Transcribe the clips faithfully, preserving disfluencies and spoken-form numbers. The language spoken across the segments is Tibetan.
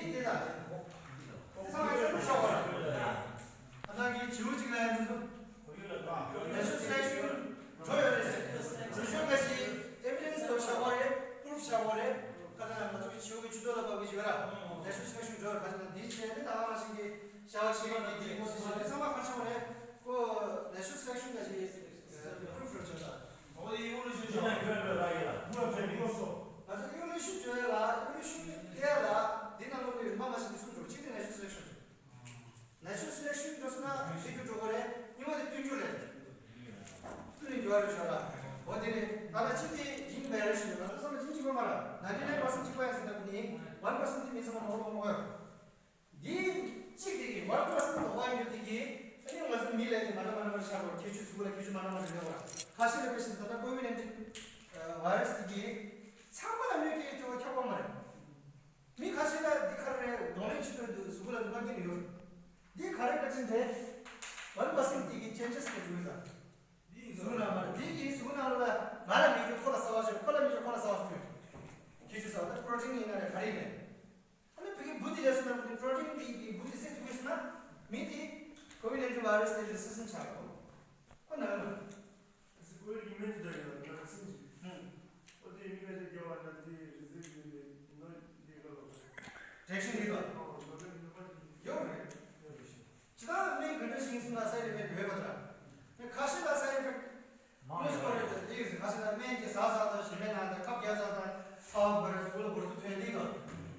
ཡིན་དེ་ལ། དེ་ཚང་མས་བསམ་བློ་བཞག་པ་རེད། ཨ་ནང་གི་བྱིའུ་གཅིག་ལ་ཡང་འདུག་ནད་གཞི་སེལ་ཤུལ་འགྲོ་ཡོད་རེད་ཟེར། རུ་ཤོད་ཀ་ཞིག་ཨེ་བི་ཌེན་སི་དུ་བཞག་པ་རེད། པུ་རུབ་བཞག་པ་རེད། ཁ་ད་ང་ཚོ་གི་བྱིའུ་གི་ཆུ་ཐོག་ལ་བབས་པའི་བྱིའུ་ར་ནད་གཞི་སེལ་ཤུལ་འགྲོ་ཡོད་ག་ཞིག་ན་འདི་བྱས་ནས་ད་ག་ཞིག་གི་བྱ་བ་བྱེད་ཡོད་ཀྱི་འདི་མོ་སི་ཞིག་ཚང་མ་ཁ་ཆེ་བ་རེད། ཁོ་ནད་གཞི་སེལ་ཤུལ་ཀ་ཞིག་པུ་རུབ་རེད་བྱས་ད། ཨོ་དེ་ཨི་ཝོ་ལུ་ཤན་ཅོ་ཡ་ཡོད་པའི་ལ་ཡིན་ལ་ངོ་བྱས་མི་ངོ་སོ། ང་ཚོ་ཨི་ཝོ་ལུ་ཤན་ཅོ་ཡ་ལ་ཨི་ཝོ་ལུ་ཤན་ལྟ་ཡ་ལ་འདི་ནང་ལོགས་ནས་རིམ་པ་མ་ཞིག་ནས་གསུངས་འགྲོ་གཅིག་དེ་ནད་གཞི་སེལ་ཤུལ་འགྲོ། ནད་གཞི་སེལ་ཤུལ་འགྲོ་སོང་ན་གཅིག་གི་འགྲོ་གི་རེད། གཉིས་པ་དེ་བསྟུན་རྒྱུ་རེད། བསྟུན་ནས་འགྱུར་བ་རེད་ཤག་ལ། འོ་དེ་རེད། ད་ལྟ་གཅིག་དེ་ཡིན་པའི་རེད་ཞུ་ཡོད། ང་ཚོ་བསམ་བློ་གཅིག་གཅིག་པ་མ་རེད། ནཱ་ཊི་ནའིན་པར་སེན་གཅིག་པ་ཡིན་ཟེར་ན་ནི་ཝན་པར་སེན་དེ་མི་ཚང་མ་ནོར་བ་མ་གོ་ཡོད། འདི་གཅིག་དེ་གི་ཝན་པར་སེན་ལོག་པ་ཡོད་དེ་གི་ཨ་ནི་ང་ཚོ་མི་ལ་དེ་མ་འདྲ་མ་འདྲ་མ་འདྲ་ཆགས་པར་ཁྱད་ཆོས་གཟུགས་ལ་ཁྱད་ཆོས་མ་འདྲ་མ་འདྲ་ཡོད་པ། ཁ་ཤས་ལ་དཔེ་བཞིན་ད་ལྟ་ཀོ་ཝིད་ནའིན་ཊིན་ཝའི་ར་སི་དེ་གི་ཚང་མ་ལ་གནོད་སྐྱེལ་ཐུབ་པ་ཁྱབ་པ་མ་རེད། མི་ཁ་ཤས་ལ་འདི་ག་རེ་རེད། གདོང་ལེན་བྱེད་དུས་འདུག་གཟུགས་ལ་འདུག་མ་སྐྱེ་ནི་ཡོད། འདི་ག་རེ་བཀའ་དྲིན་རེད། ཝན་པར་སེན་དེ་གི་ཅེན་ཇེ་སི་དེ་འགྲོ་ཡོད་ད། གཟུགས་ནང་མ་རེད། དེ་གི་གཟུགས་ནང་ལ་ང་ལ་མི་འགྱུར་ཁོ་ལ་གསར་པ་བྱོས། ཁོ་ལ་མི་འགྱུར་ཁོ་ལ་གསར་པ་བྱོས། ཁྱེད་ཚོས་ཟ་ད་པྲོ་ཊིན་ཡིན་ན་རེད་ག་རེ་ཡིན་ནའི། ཨ་ནི་བོད་ཀྱི་འབུ་དེ་ལས་སུ་ན་བོད་ཀྱི་པྲོ་ཊིན་དེ་གི་འབུ་དེ་བསད་ཐུབ་ཀྱི་སོང་ན་མི་དེ་ཀོ་ཝིད་ནའིན་ཊིན་ཝའི་ར་སི་དེ་རེ་སི་སི་ཊེན་ཊི་ཆགས་ཡོད། ཁོ་ན་ཡོད་ན། ཨ་སི་ཀོ་ཝིད་ཀྱི་སྨན་གྱི་འདྲ་ཡོད་ན་ཁ་སིན་གྱི། ཧུམ། ཨོ་དེ་མི་ཁ་ཤས་རྒྱག་པ་ན་དེ་རེ་སི་སི་ཊེན་ཊི་ནོ་དེ་ག་ལ། རེག་ཤན་རེད་ད། ཨོ་ད་ལྟ་མི་ནོ་མ་དེ་ཡོད་རེད། ཡོད་རེད། ཇི་ལྟར་སྨན་ག་འདྲ་ཞིག་སོང་ན་སའེ་ཌི་ཨི་ཕེག་ཊི་ཡོད་པ་འདྲ། ཁ་ཤས་ལ་སའེ་ཌི་ཨི་ཕེག་ཊི་མང་ཉུང་ཡོད་རེད། དེ་ཡིན་ཟེར་ཁ་ཤས་ལ་སྨན་གྱི་ཟ་ཟ་དང་ཞིམ་མེད་ན་དང་ཁབ་རྒྱག་ཟ་དང་ཚ་བ་འབར་རེད། གཟུགས་ལ་འབར་དུ་ཐོན་ཡ་འདི་དང་།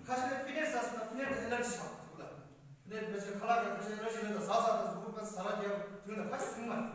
ཁ་ཤས་ལ་པི་ནཊ་ཟ་སོང་ན་པི་ནཊ་ཨེ་ལར་ཇི་ཆགས་གཟུགས་ལ། པི་ནཊ་བེད་སྤྱོད་ཁ་ལག་གི་ཁ་ཤས་ཨེ་ལར་ཇི་ལ་དང་ཟ་ཟ་དང་གཟུགས་པོ་ཟ་ལ་རྒྱག་དུས་ན་ཁ་ཤས་ཐུང་མ།